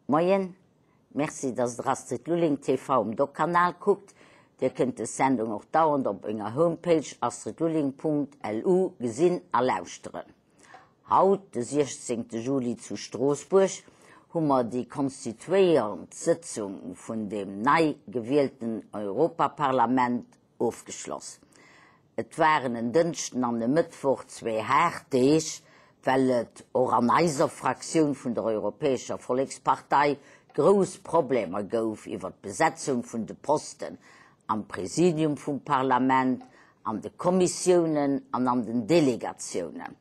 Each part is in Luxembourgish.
Moien, Merci dass der Astrid Lulling TV um Doc-Kanal kuckt. Dir kënnt des Sendung och dauernd op enger Homepage astridlulling.lu gesinn a lauschteren. Haut, de 16 Juli zu Stroossbuerg, hu mer déi konstituéiernd Sëtzung vun dem nei gewielten Europaparlament ofgeschloss. Et waren en Dënschden an e Mëttwoch zwee haart Deeg, well et och an eiser Fraktioun vun der Europäescher Vollekspartei grouss Problemer gouf iwwer d'Besetzung vun de Posten am Präsidium vum Parlament, an de Kommissiounen an an den Delegatiounen.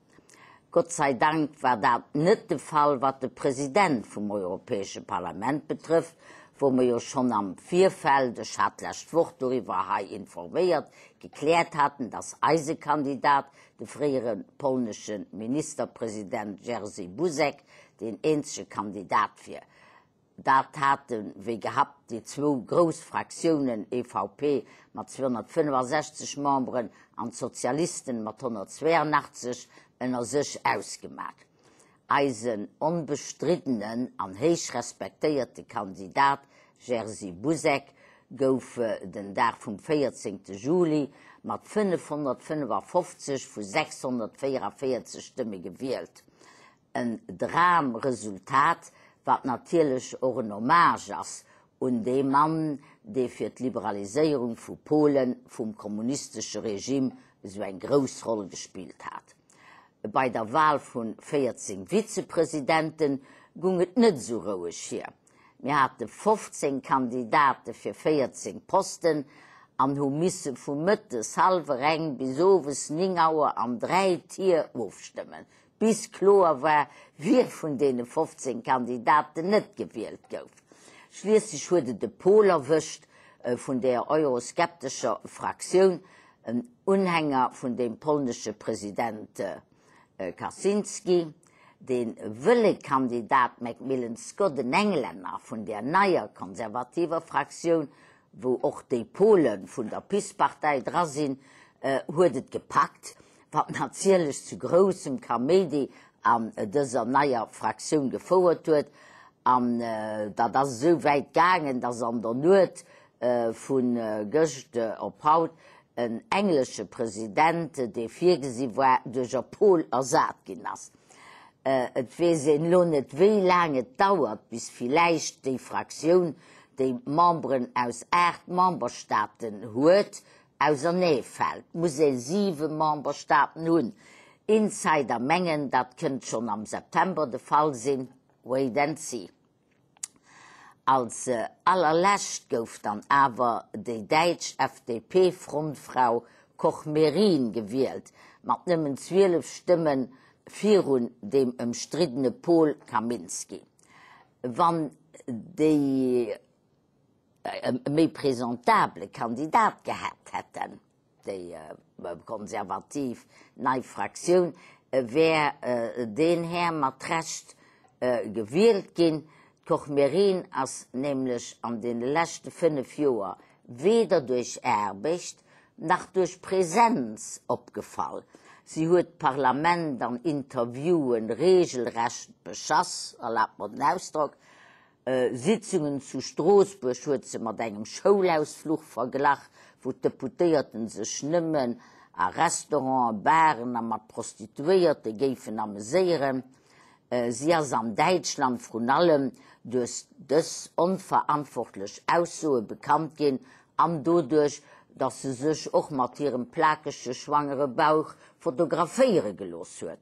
Gott sei Dank war dat net de Fall, wat de President vum Europäesche Parlament betrëfft, wou mer jo schonn am Virfeld, ech hat d'lescht Woch doriwwer hei informéiert, gekläert haten, dass eise Kandidat, de fréiere polnesche Ministerpresident Jerzy Buzek, deen eenzege Kandidat wier. Dat haten, wéi gehabt, déi zwou grouss Fraktiounen, EVP mat 265 Memberen an d'Sozialisten mat 182, ënner sech ausgemaach. Eisen onbestriddenen an héich respektéierte Kandidat Jerzy Buzek gouf den Dag vum 14 Juli mat 555 vu 644 Stëmme gewielt. En Dramresultat, wat natierlech och en Hommage ass un dee Mann, dee fir d'Liberaliséierung vu Polen vum kommunistesche Regime esou eng grouss Roll gespillt hat. Bei der Wahl vu 14 Vizepresidente gung et net esou roueg hier. Mir hate 15 Kandidate fir 14 Posten an hu misse vu mëttes hallwer eng bis owes 9 Auer an 3 Tier ofstëmmen. Bis kloer war, wie vun deene 15 Kandidaten net gewielt gouf. Schliesslech huet et e Pol erwëscht vun der euroskeptescher Fraktioun, en Unhänger vun dem polnesche President Kaczynski. De wëlle Kandidat McMillan Scott, en Englänner vun der neier konservativer Fraktioun, wou och déi Pole vun der PiS-Partei dra sinn, huet et gepackt, wat natierlech zu groussem Kaméidi an dëser neier Fraktioun gefouert huet. An dat ass esou wäit gaangen, datt an der Nuet vu gëscht op haut en englesche President, dee virgesi war, duerch e Pol ersat ginn ass. Et weess een elo net, wéi laang et dauert, bis villäicht déi Fraktioun, déi Memberen aus 8 Memberstaaten huet, ausernee fält. Muss ee 7 Memberstaaten hunn. Insider mengen, dat kënnt schonn am September de Fall sinn. Wait and see. Als allerlescht gouf dann awer déi däitsch FDP-Frontfrau Koch-Mehrin gewielt, mat nëmmen 12 Stëmme virun deem ëmstriddene Pol Kaminski. Wann déi e méi presentabele Kandidat gehat hätten, déi konservativ nei Fraktioun, wär deen Här mat Recht gewielt ginn. D'Koch-Mehrin ass nämlech an deene leschte 5 Joer weder duerch Aarbecht nach duerch Präsenz opgefall. Si huet d'Parlament an Interviewen regelrecht beschass, erlaabt mer den Ausdrock, Sitzungen zu Stroossbuerg huet se mat engem Schoulausfluch verglach, wou d'Deputéierten sech nëmmen a Restauranten, Baren a mat Prostituéierte géifen ameséieren. Si ass an Däitschland vrun allem duerch dës onverantwortlech Aussoe bekannt ginn an doduerch, datt se sech och mat hirem plakege schwangere Bauch fotograféiere gelooss huet.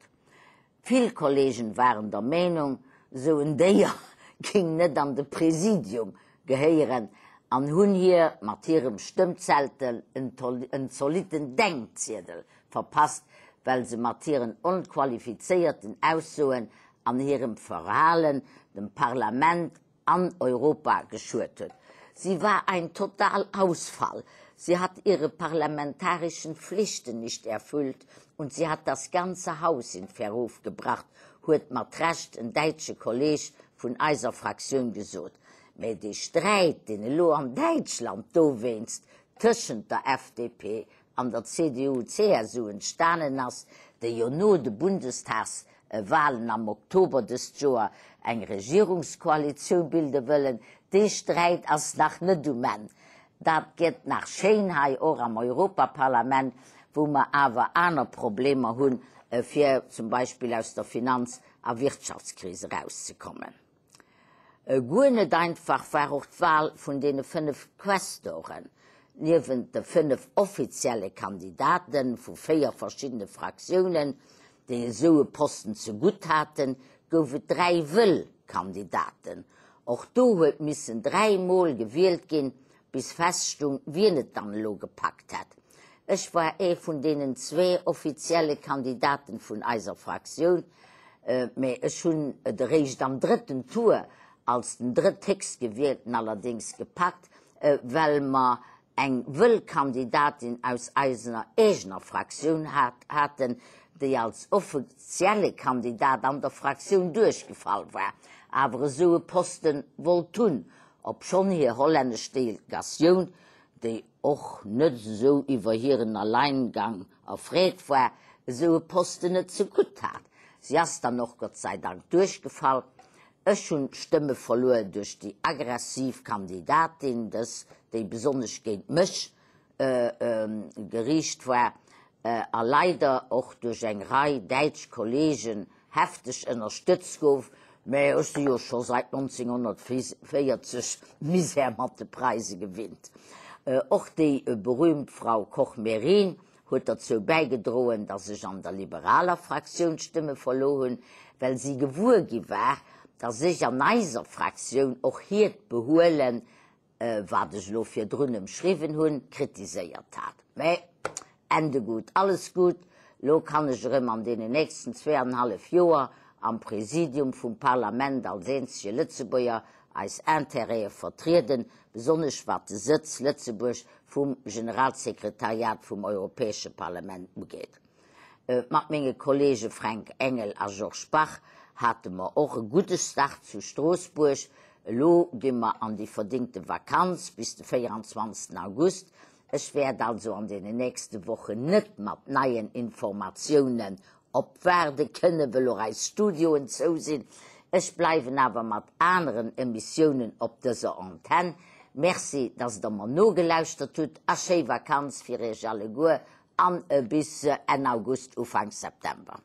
Vill Kollegen waren der Meenung, sou en Déier géing net an de Präsidium gehéieren an hunn hir mat hirem Stëmmzeltel en zolitten Denkziedel verpasst, well se mat hiren onqualifizéierten Aussoen an hirem Verhalen dem Parlament an Europa geschuet huet. Sie war ein Totalausfall. Sie hat ihre parlamentarischen Pflichten nicht erfüllt und sie hat das ganze Haus in Verruf gebracht, huet mat Recht en däitsche Kolleg vun eiser Fraktioun gesot. Mä dee Sträit, deen elo an Däitschland dowéinst tëschent der FDP an der CDU-CSU entstanen ass, déi jo no de Bundestagswalen am Oktober dëst Joer. eng Regierungskoalitioun bilde wëllen. Dee Sträit ass nach net um Enn. Dat gëtt nach schéin hei och am Europaparlament, wou mer awer aner Problemer hunn, fir zum Beispill aus der Finanz a Wirtschaftskris erauszekommen. Guer net einfach war och d'Wal vun deene 5 Questoren. Niewent de 5 offizielle Kandidate vu 4 verschiddene Fraktiounen, déi esou e Posten zegutt haten, gouf et 3 wëll Kandidaten. Och do huet missen 3 Mol gewielt ginn, bis feststung, wien et dann elo gepackt hätt. Ech war ee vun deenen zwee offizielle Kandidaten vun eiser Fraktioun, mä ech hunn et eréischt am drëtten Tour als den drëtthéchstgewielten allerdéngs gepackt, well mer eng wëll Kandidatin aus eisener eegener Fraktioun haten, déi als offizielle Kandidat an der Fraktioun duerchgefall war, awer esou e Posten wollt hunn, Obschonn hir hollännesch Delegatioun, déi och net esou iwwer hiren Alleingang erfreet war, esou e Posten net zegutt hat. Si ass dann och Gott sei Dank duerchgefall. Ech hunn Stëmme verluer duerch déi aggressiv Kandidatin, dës déi besonnesch géint mech geriicht war a leider och duerch eng Rei däitsch Kollegen hefteg ënnerstëtzt gouf, mä ech si jo scho seit 1940 Misär mat de Preise gewinnt. Och déi berühmt Frau Koch-Mehrin huet derzou bäigedroen, datt ech an der liberaler Fraktioun Stëmme verluer hunn, well si gewuer gi war, datt ech an eiser Fraktioun och hiert Behuelen wat ech elo virdrun ëmschriwwen hunn, kritiséiert hat. Mä Ende gut, alles gut, elo kann ech erëm an deenen nächsten zweeanenhallef Joer am Präsidium vum Parlament als eenzege Lëtzebuerger eis Intérêtë vertrieden, besonnesch wat de Sëtz Lëtzebuerg vum Generalsekretariat vum Europäesche Parlament ugeet. Mat menge Kollege Fränk Engel a Georges Bach hate mer och e gudde Start zu Stroossbuerg. Elo gi mer an déi verdingte Vakanz bis de 24 August. Ech wäert also an deenen nächste Wochen net mat neien Informatiounen opwaarde kënnen, wëll och eis Studioen zou sinn. Ech bleiwen awer mat aneren Emissiounen op dëser Antenn. Merci, dass der mer nogelauschtert hutt a schéi Vakanz fir iech alleguer An bis Enn August, Ufank September.